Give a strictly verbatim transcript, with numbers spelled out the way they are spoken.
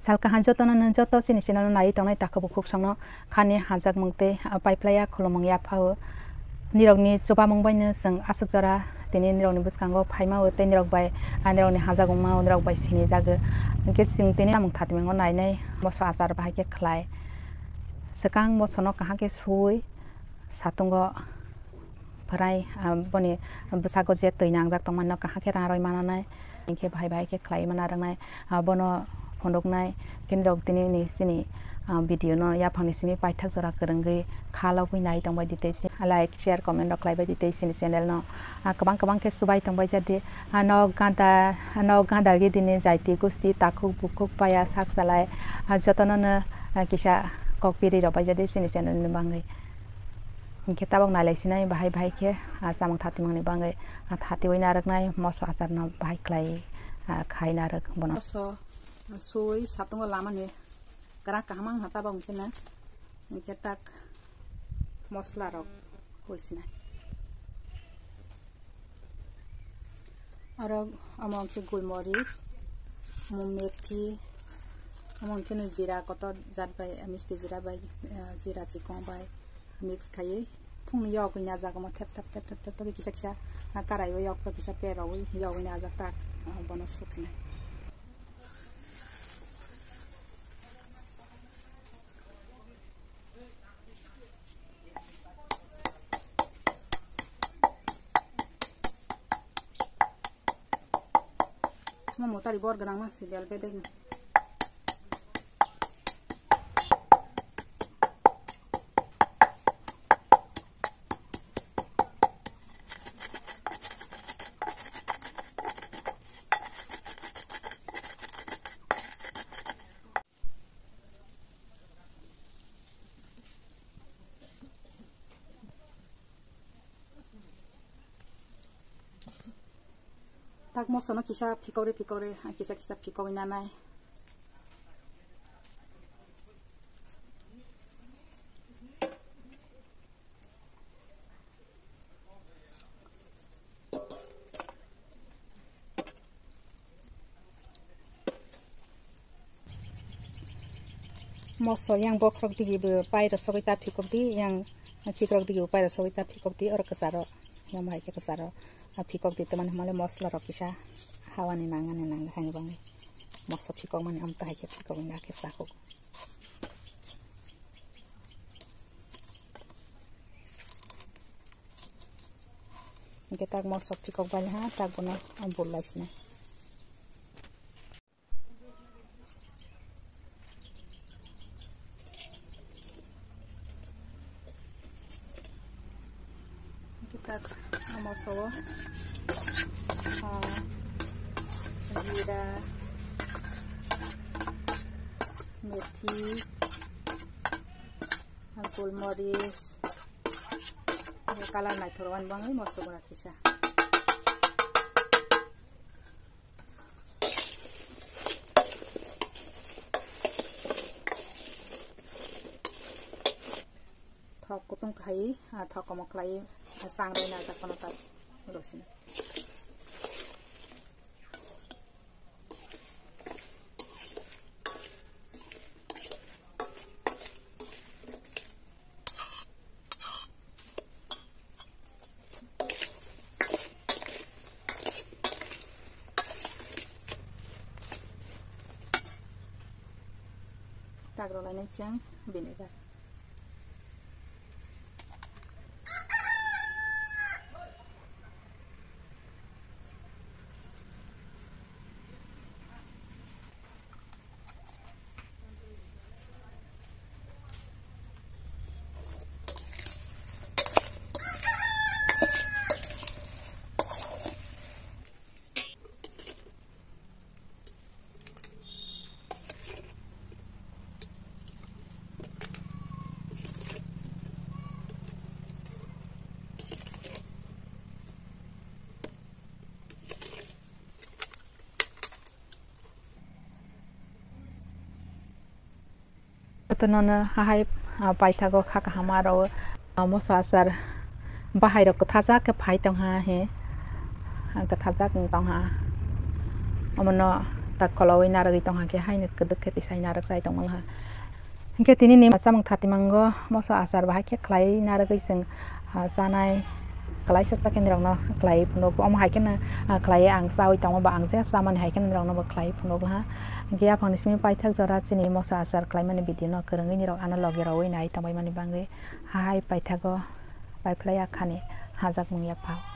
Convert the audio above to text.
Sal kaham jotono no joto chini channel no naiwi tongnai takhuk bukhuk songno khani hamjakmung tei, ah, paiplaiya khulumung yaphao. Nirokni chubamung baino chwng aswk jora tini nirokni bwskango phaimao tei nirok bai, ah, nirokni hamjakmung mao nirok bai sinijago. Hinkhe chwng tini samung thatimungo nainai moso achar bahai khe khlai. Swkang mosono kaham khe suwi satungo phwrai, ah, boni bwsago je twi nangjak tongmani no kaham khe rang rwi mananai, hinkhe bahai bahai khe khlaiwi mana rwngnai, ah, bono phunuknai. Kinrok tini ni chini, ah, video no yaphangni simi paithak jora kwrwngwi kha logwi nai tongbai di tei si-, like, share, comment rok khlaibai di tei chini channel no, ah, kwbang kwbang khe chubai tongbai jadi, ah, nok ganda, nok ganda gidini jaiti gusti takhuk bukhuk paya sak salai, ah, jotono no, ah, kisa kok piri rok bai jadi chini channel ni bangwi. Hinkhe tabok nailai sinai bahai bahai khe, ah, chamung thatimungnwi bangwi, ah, thatiwi narwknai moso acharno bahai khlai, ah, khai narwk bono. Moso, ah, suwi satungo lamani kwrak kaham wngkha tabok hinkhe na, hinkhe tak mosla rok hui sinai. Aro omo hwnkhe gulmoris, omo methi, omo hwnkhe no jira kotor jat bai, misti jira bai, eh, jira chikon bai mix khaiwi thungni yogwi najak omo thep thep thep thep thep kisa kisa, ah, karai o yokphru kisa perogwi yogwi najak tak, ah, bono suksinai. Omo motari bor gwnang ma si bel bedek ni. Tak mosono kisa phikokre phikokre, kisa kisa phikokwi nanai. Moso yang bokhorok digi bo pairo sogwi ta phikok di, yang phikrok digi bo pairo sogwi ta phikok di, oro kwcharo, yang bahai khe kwcharo, ah, phikok di tamani hwnmale mosla rok kisa hawani nangani nang haini bangwi moso phikok mani amta hai khe phikok wngya khe chakuk. Hinkhe tak moso phikok bai ha, tak bono bul lai sinai. Hinkhe tak moso o, ah, jira, methi, golmoris, kalar naithok rwani bangwi moso gwrak kisa. Thok kutung khai, ah, thok komo khlai, ah, chang rwina jak phano tak rosina. Tak rwlainai chwng vinegar. Jotono no hahai, ah, paithago kha kaham aro, ah, moso achar bahai rok kwthajak khe phai tongha he, ah, kwthajak wng tongha. Omono tak kolowi narwgwi tongkha khe haino kwdwk khe tisai narwk chai tongmwlha. Hinkhe tini ni chamung thatimango moso achar bahai khe khlai narwgwi chwng, ah, chanai klaisa chakhe nirokno khlai phunukgo. Omo hai kheno, ah, khlaiwi ang chawi tongma ba ang je chamani hai kheno nirokno bo khlai phunukgwlha. Hinkhe yaphangni simi paithak jora chini moso achar khlaimani video no kwrwngwi nirok ano logi rogwi nai tongbaimani bagwi hai paithago paiphlai yakhani hajakmung yaphao.